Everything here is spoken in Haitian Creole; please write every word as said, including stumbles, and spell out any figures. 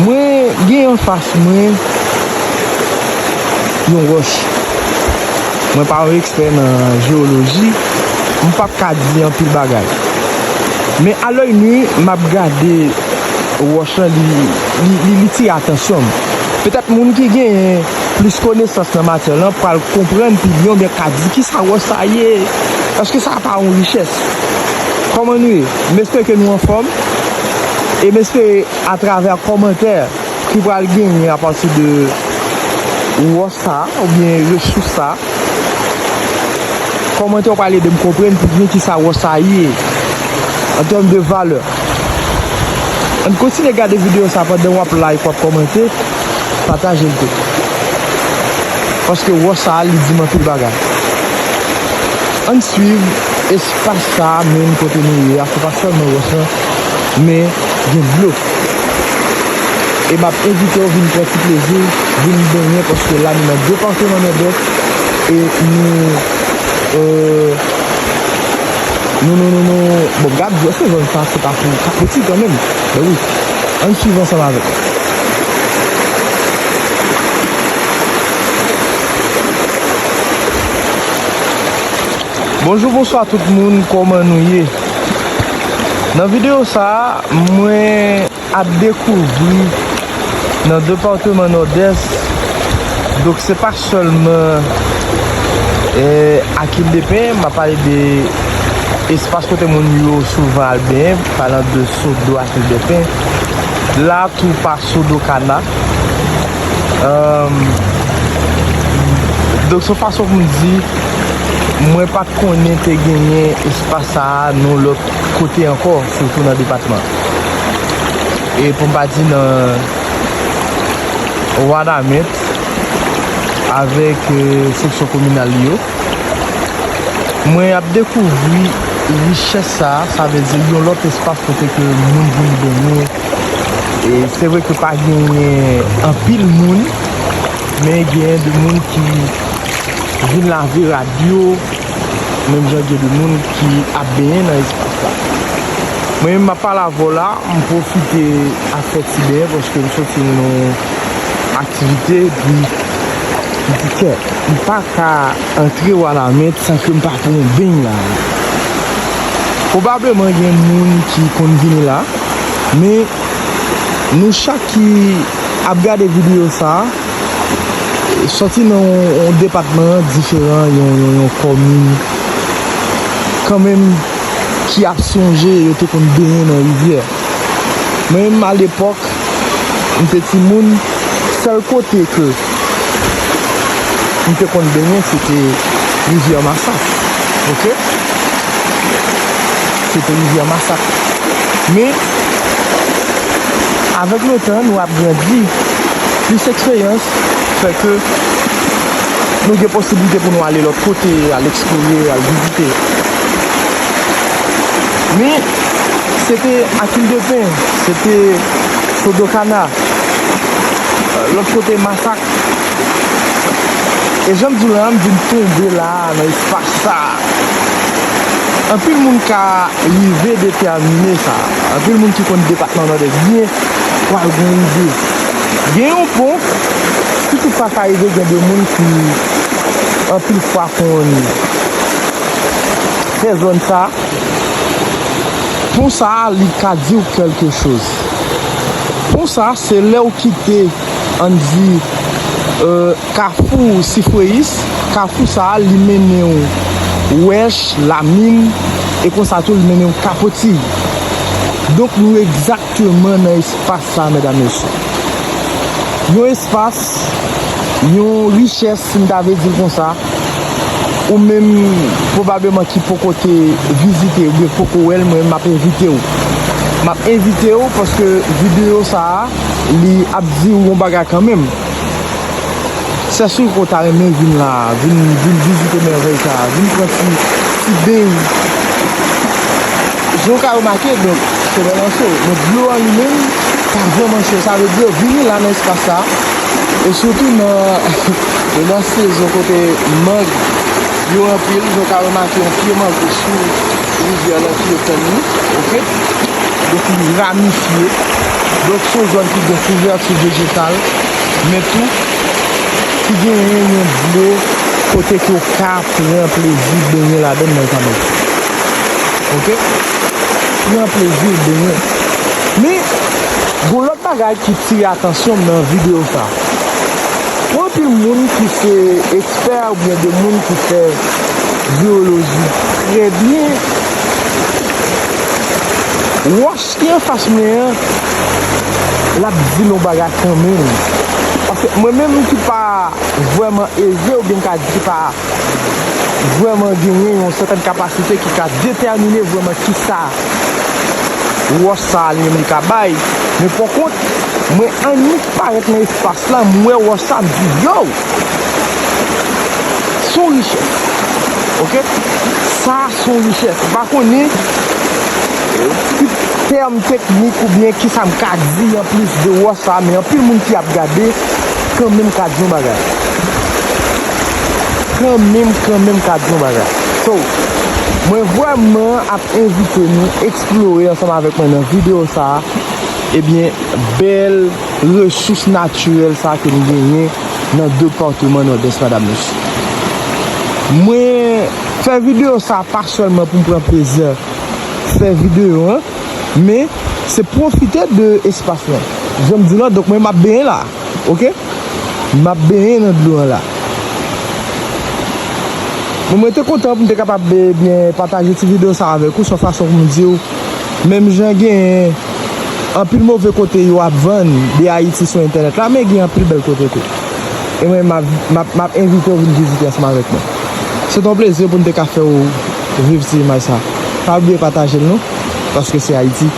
Mwen gen anfas mwen yon wòch. Mwen pa yon ekspè nan jewoloji, m p ap ka di anpil bagay. Men alèyni, m ap gade wòch lan, li, li, li, li tire atansyon m. Petèt moun ki genyen plis konesans nan matyè lan pral konprann pi byen oubyen ka di kisa wòch sa ye. Èske sa pa yon richès? Kòman nou ye? M espere ke nou anfòm. E m espere atravè kòmantè ki pral genyen apati de wòch sa a oubyen resous sa a. Kòmantè yo pral ede m konprann pi byen kisa wòch sa a ye an tèm de valè. Ann kontinye gade videyo sa a pandan w ap like, w ap kòmante, pataje l tou. Paske wòch sa a, li di m anpil bagay. Ann swiv espas sa a menm kote nou ye a, se pa sèlman wòch lan, men gen dlo. E m ap envite w vin pran ti plezi, vin benyen, paske la nou nan depatman Nòdès e nou, euh, nou, nou, nou, nou, bon, gad, èske zòn sa se pa pou Kapoti kanmenm? Men wi, ann swiv ansanm avèk mwen. Bonjou, bonswa tout moun, kòman nou ye? Nan videyo sa a, mwen ap dekouvri nan depatman Nòdès. Donk, se pa sèlman, eh, Akil Depen, m ap pale de espas kote moun yo souvan al benyen, palan de Sodo Akil Depen. La, tou pa Sodo Kana. Ahn, donk, se yon fason pou m di, mwen pa t konnen te genyen espas sa a nan lòt kote ankò, sitou nan depatman. E pou m pa di nan Wanament avèk, eh, seksyon kominal li yo. Mwen ap dekouvri richès sa a, sa vle di yon lòt espas kote ke moun vin benyen. E se vre ke pa genyen anpil moun, men genyen de moun ki vin lave rad yo, menm jan gen de moun ki ap benyen nan espas la. Mwen menm, m ap pale avè w la, m pwofite ap fè ti benyen paske m soti nan yon aktivite, epi m di, kèt, m pa ka antre Wanament san ke m pa pran yon beny la. Pwobableman gen moun ki konn vini la, men nou chak ki ap gade videyo sa a, sòti nan yon, yon depatman diferan, yon, yon, yon kòmin, kanmenm ki ap sonje yo te konn benyen nan rivyè. Mwen menm, alepòk, m te timoun, sèl kote ke m te konn benyen, se te rivyè Masak. Oke? Se te rivyè Masak. Men, avèk letan, nou ap grandi. Plis eksperyans fè ke nou gen posiblite pou nou ale lòt kote, al eksplore, al vizite. Men, se te Akil Depen, se te Sodo Kana, lòt kote Masak. E jan m di w la, m vin tonbe la a, nan espas sa a. Anpil moun ka rive detèmine sa. Anpil moun ki konn depatman Nòdès byen pral gen ide. Gen yon pon, si toutfwa sa rive, gen de moun ki anpil fwa konn fè zòn sa. Pon sa a, li ka di w kèlke choz. Pon sa a, se lè w kite, ann di, euh, Kafou Sifreyis, kafou sa a, li mennen w Wèch, Lamin, e konsa tou, li mennen w Kapoti. Donk, nou egzakteman nan espas sa, medam, mesye. Yon espas, yon richès, si m ta vle di l konsa, ou menm, pwobableman, ki poko te vizite oubyen poko wè l, mwen, m ap envite w. M ap envite w paske videyo sa a, li ap di w yon bagay kanmenm. Sèchouko ta renmen vin la a, vin, vin vizite mèvèy sa a, vin pran ti, ti beny. Jan w ka remake, donk, se vrèman cho, men dlo an li menm pa vrèman cho. Sa vle di, yo vini la nan espas sa a, e sitou nan, nan sezon kote mang yo anpil, jan w ka remake yon pye mango sou rivyè lan ki yo tann li, oke? Donk, li ramifye. Donk, se yon zòn ki gen kouvèti vejetal, men tou ki genyen yon dlo kote ke w ka pran plezi benyen ladan l nan kanal. Oke? Pran plezi w benyen. Men, gen yon lòt bagay ki tire atansyon m nan videyo sa a. Gen anpil moun ki se ekspè oubyen de moun ki fè jewoloji trè byen. Wòch ki anfas mwen an, l ap di l yon bagay kanmenm. Paske mwen menm ki pa vrèman eze oubyen m ka di ki pa vrèman genyen yon sètèn kapasite ki ka detèmine vrèman kisa wòch sa a li menm li ka bay. Men pòkont, mwen annik parèt nan espas la, m wè wòch sa, m di, yo! Se yon richès. Oke? Sa, se yon richès. M pa konnen ki tèm teknik oubyen kisa m ka di anplis de wòch sa, men anpil moun ki ap gade, kanmenm ka di yon bagay. Kanmenm, kanmenm ka di yon bagay. So, mwen vrèman ap envite nou eksplore ansanm avèk mwen nan videyo sa a, ebyen, bèl resous natirèl sa a ke nou genyen nan depatman Nòdès, Madam Mesye. Mwen fè videyo sa a pa sèlman pou m pran plezi fè videyo an, men se pwofite de espas lan. Jan m di la, donk mwen m ap benyen la, oke? M ap benyen nan dlo an la. Bon, mwen te kontan pou m te kapab, eh, byen pataje ti videyo sa avèk ou, se yon fason pou m di w, menm jan gen anpil move kote yo ap vann de Ayiti sou entènèt la, men gen anpil bèl kote tou. E mwen, m ap, m ap, m ap envite w vin vizite ansanm avèk mwen. Se te yon plezi pou m te ka fè w viv ti imaj sa. Pa bliye pataje l non, paske se Ayiti.